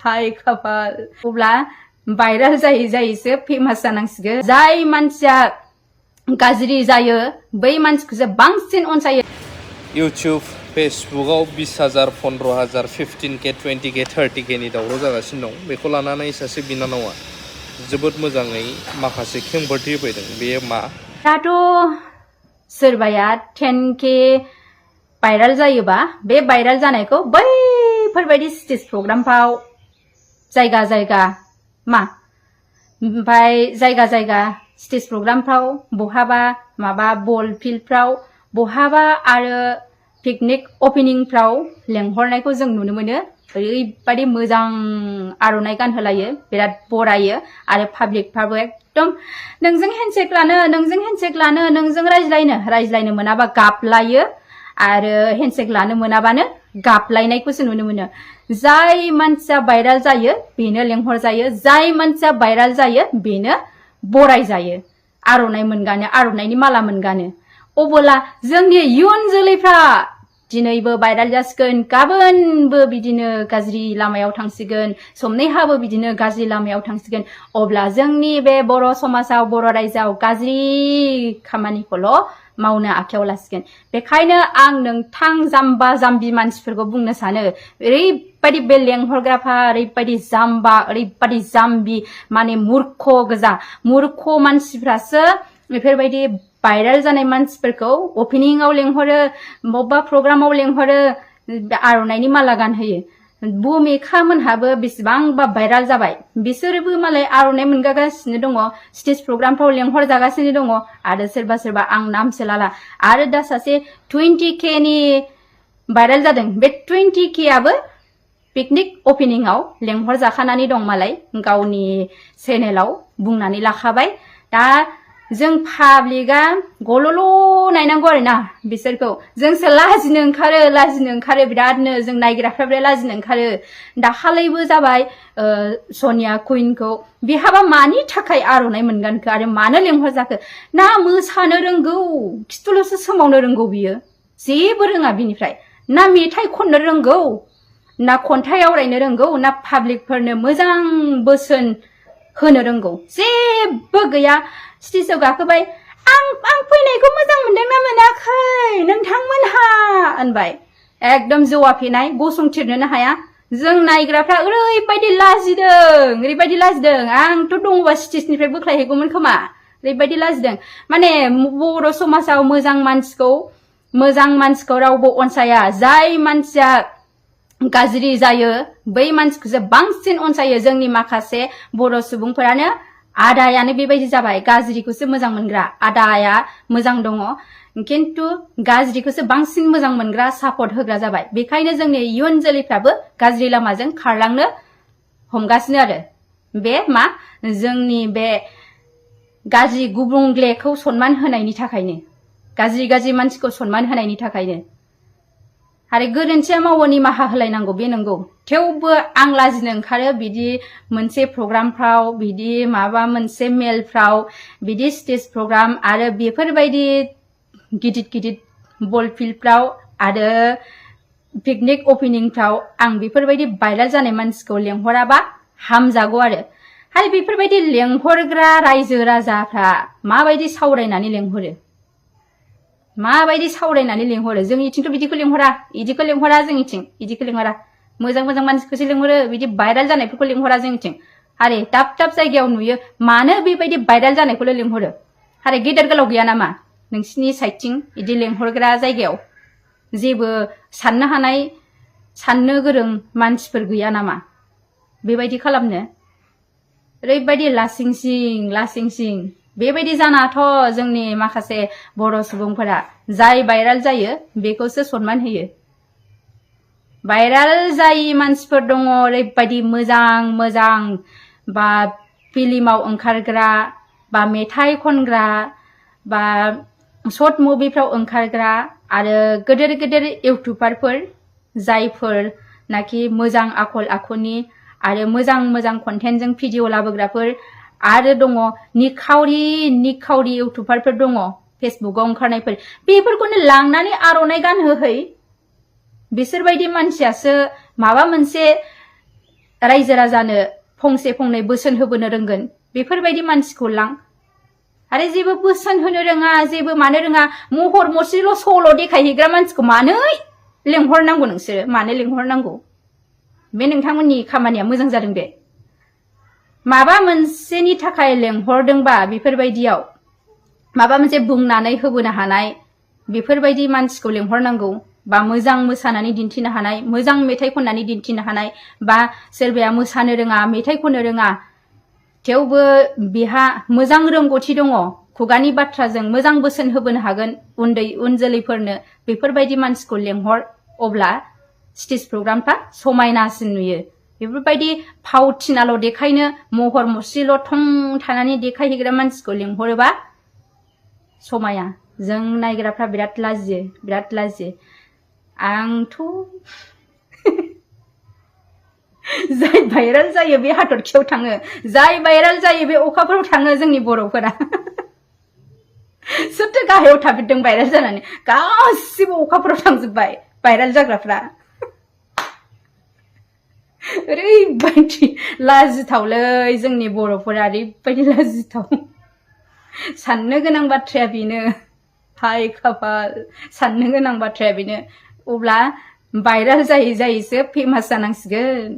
हाय खाफाल अब्ला भाइराल जायै जायैसो फेमास जानांसिगोन जाय मानसिया गाज्रि जायो बै मानसिखौसो बांसिन अनसायो इउटिउब फेसबुकआव 20,000 15,000 15K 20K 30K नि दावराव जागासिनो दं बेखौ लानानै सासे बिनानावा जोबोद मोजाङै माखासे खेंफोरथि होफैदों बेयो मा दाथ' सोरबाया 10K भाइराल जायोबा बे भाइराल जानायखौ बैफोरबायदि स्टेज प्रग्रामफ्राव जायगा जायगा मा ओमफ्राय जायगा जायगा स्टेज प्रग्रामफ्राव बहाबा माबा बल फिल्डफ्राव बहाबा आरो पिकनिक ओपनिंफ्राव लेंहरनायखौ जों नुनो मोनो ओरैबायदि मोजां आर'नाइ गानहोलायो बिराद बरायो आरो पाब्लिकफ्राबो एकदम नोंजों हेन्डशेक लानो नोंजों रायज्लायनो मोनाबा गाबलायो आरो हेन्डशेक लानो मोनाबानो गाबलायनायखौसो नुनो मोनो जाय मानसिया भाइराल जायो बेनो लेंहर जायो जाय मानसिया भाइराल जायो बेनो बराय जायो आर'नाइ मोनगानो आर'नाइनि माला मोनगानो अबोला जोंनि इयुन जोलैफ्रा दिनैबो भाइराल जासिगोन गाबोनबो बिदिनो गाज्रि लामायाव थांसिगोन समनिहाबो बिदिनो गाज्रि लामायाव थांसिगोन अब्ला जोंनि बे बर' समाजाव बर' रायजोआव गाज्रि खामानिखौल' मावनो आखायाव लासिगोन बेखायनो आं नोंथां जाम्बा जाम्बि मानसिफोरखौ बुंनो सानो ओरैबायदि बे लेंहरग्राफ्रा ओरैबायदि जाम्बा ओरैबायदि जाम्बि माने मूर्ख गोजा मूर्ख मानसिफ्रासो बेफोरबायदि भाइराल जानाय मानसिफोरखौ ओपनिंआव लेंहरो बबेबा प्रग्रामाव लेंहरो आर'नाइनि माला गानहोयो भुमिका मोनहाबो बेसेबांबा भाइराल जाबाय बिसोरबो मालाय आर'नाइ मोनगासिनो दङ स्टेज प्रग्रामफ्राव लेंहर जागासिनो दङ आरो सोरबा सोरबा आं नामसो लाला आरो दा सासे 20K नि भाइराल जादों बे 20K आबो पिकनिक ओपनिंआव लेंहर जाखानानै दं मालाय गावनि चेनेलाव बुंनानै लाखाबाय दा जों पाब्लिकआ गल'ल' नायनांगौ आरोना बिसोरखौ जोंसो लाजिनो ओंखारो बिरादनो जों नायग्राफ्रा बिराद लाजिनो ओंखारो दाखालैबो जाबाय सनिया कुइनखौ बिहाबा मानि थाखाय आर'नाइ मोनगानखो आरो मानो लेंहर जाखो ना मोसानो रोंगौ खिथुल'सो सोमावनो रोंगौ बियो जेबो रोङा बिनिफ्राय ना मेथाइ खननो रोंगौ ना खन्थाइ आवरायनो रोंगौ ना पाब्लिकफोरनो मोजां बोसोन होनो रोंगौ जेबो गैया स्टेजआव गाखोबाय आं फैनायखौ मोजां मोनदोंना मोनाखै नोंथांमोनहा होनबाय एकदम जौवाफेनाय गसंथिरनोनो हाया जों नायग्राफ्रा ओरैबायदि लाजिदों आंथ' दङबा स्टेजनिफ्राय बोख्लायहैगौमोन खोमा ओरैबायदि लाजिदों माने बर' समाजाव मोजां मानसिखौ रावबो अनसाया जाय मानसिया गाज्रि जायो बै मानसिखौसो बांसिन अनसायो जोंनि माखासे बर' सुबुंफोरानो आदायानो बेबायदि जाबाय गाज्रिखौसो मोजां मोनग्रा आदाया मोजां दङ किन्तु गाज्रिखौसो बांसिन मोजां मोनग्रा सापर्ट होग्रा जाबाय बेखायनो जोंनि इयुन जोलैफ्राबो गाज्रि लामाजों खारलांनो हमगासिनो आरो बे मा जोंनि बे गाज्रि गुबुंलेखौ सनमान होनायनि थाखायनो गाज्रि मानसिखौ सनमान होनायनि थाखायनो आरो गोरोन्थिया मावो निमाहा होलायनांगौ बे नंगौ थेवबो आं लाजिनो ओंखारो बिदि मोनसे प्रग्रामफ्राव बिदि माबा मोनसे मेलफ्राव बिदि स्टेज प्रग्राम आरो बेफोरबायदि गिदिर बल फिल्डफ्राव आरो पिकनिक ओपनिंफ्राव आं बेफोरबायदि भाइराल जानाय मानसिखौ लेंहराबा हामजागौ आरो बेफोरबायदि लेंहरग्रा रायजो राजाफ्रा माबायदि सावरायनानै लेंहरो जोंनिथिंथ' बिदिखौ लेंहरा जोंनिथिं बिदिखौ लेंहरा मोजां मानसिखौसो लेंहरो बिदि भाइराल जानायफोरखौ लेंहरा जोंनिथिं आरो दाब जायगायाव नुयो मानो बेबायदि भाइराल जानायखौल' लेंहरो आरो गेदेर गोलाव गैया नामा नोंसिनि साइडथिं बिदि लेंहरग्रा जायगायाव जेबो साननो हानाय साननो गोरों मानसिफोर गैया नामा बेबायदि खालामनो ओरैबायदि लासिंसिं बेबायदि जानाथ' जोंनि माखासे बर' सुबुंफोरा जाय भाइराल जायो बेखौसो सनमान होयो भाइराल जायै मानसिफोर दङ ओरैबायदि मोजां बा फिल्माव ओंखारग्रा बा मेथाइ खनग्रा बा शर्ट मुभिफ्राव ओंखारग्रा आरो गेदेर इउटुबारफोर जायफोर नाखि मोजां आखल आखुनि आरो मोजां कन्टेन्टजों भिडिअ लाबोग्राफोर आरो दङ निखावरि इउटुबारफोर दङ फेसबुकाव ओंखारनायफोर बेफोरखौनो लांनानै आर'नाइ गानहोहै बिसोरबायदि मानसियासो माबा मोनसे रायजो राजानो फंसे फंनै बोसोन होबोनो रोंगोन बेफोरबायदि मानसिखौ लां। आरो जेबो बोसोन होनो रोङा, जेबो मानो रोङा, महर मुस्रिल' सल' देखायहैग्रा मानसिखौ मानो लेंहरनांगौ नोंसोरो? मानो लेंहरनांगौ? बे नोंथांमोननि खामानिया मोजां जादों बे? माबा मोनसेनि थाखाय लेंहरदोंबा बेफोरबायदियाव माबा मोनसे बुंनानै होबोनो हानाय बेफोरबायदि मानसिखौ लेंहरनांगौ। बा मोजां मोसानानै दिन्थिनो हानाय, मोजां मेथाइ खननानै दिन्थिनो हानाय, बा सोरबाया मोसानो रोङा, मेथाइ खननो रोङा, थेवबो बेहा मोजां रोंगौथि दङ, खुगानि बाथ्राजों मोजां बोसोन होबोनो हागोन उन्दै उन जोलैफोरनो, बेफोरबायदि मानसिखौ लेंहर। अब्ला स्टेज प्रग्रामफ्रा समायनासिन नुयो। बेफोरबायदि फावथिनाल' देखायनो, महर मुस्रिल' थं थानानै देखायहैग्रा मानसिखौ लेंहरोबा समाया। जों नायग्राफ्रा बिराद लाजियो, बिराद लाजियो। आंथ' जाय भाइरेल जायो बे हाथरखियाव थाङो, जाय भाइरेल जायो बे अखाफोराव थाङो जोंनि बर'फोरा। सोरथो गाहायाव थाबोदों भाइरेल जानानै? गासिबो अखाफोराव थांजोब्बाय भाइरेल जाग्राफ्रा। ओरैबायदि लाजिथावलै जोंनि बर'फोरा, ओरैबायदि लाजिथाव। साननो गोनां बाथ्राया बेनो, हाय खाफाल, साननो गोनां बाथ्राया बेनो। अब्ला भाइरेल जायै जायैसो फेमास जानांसिगोन।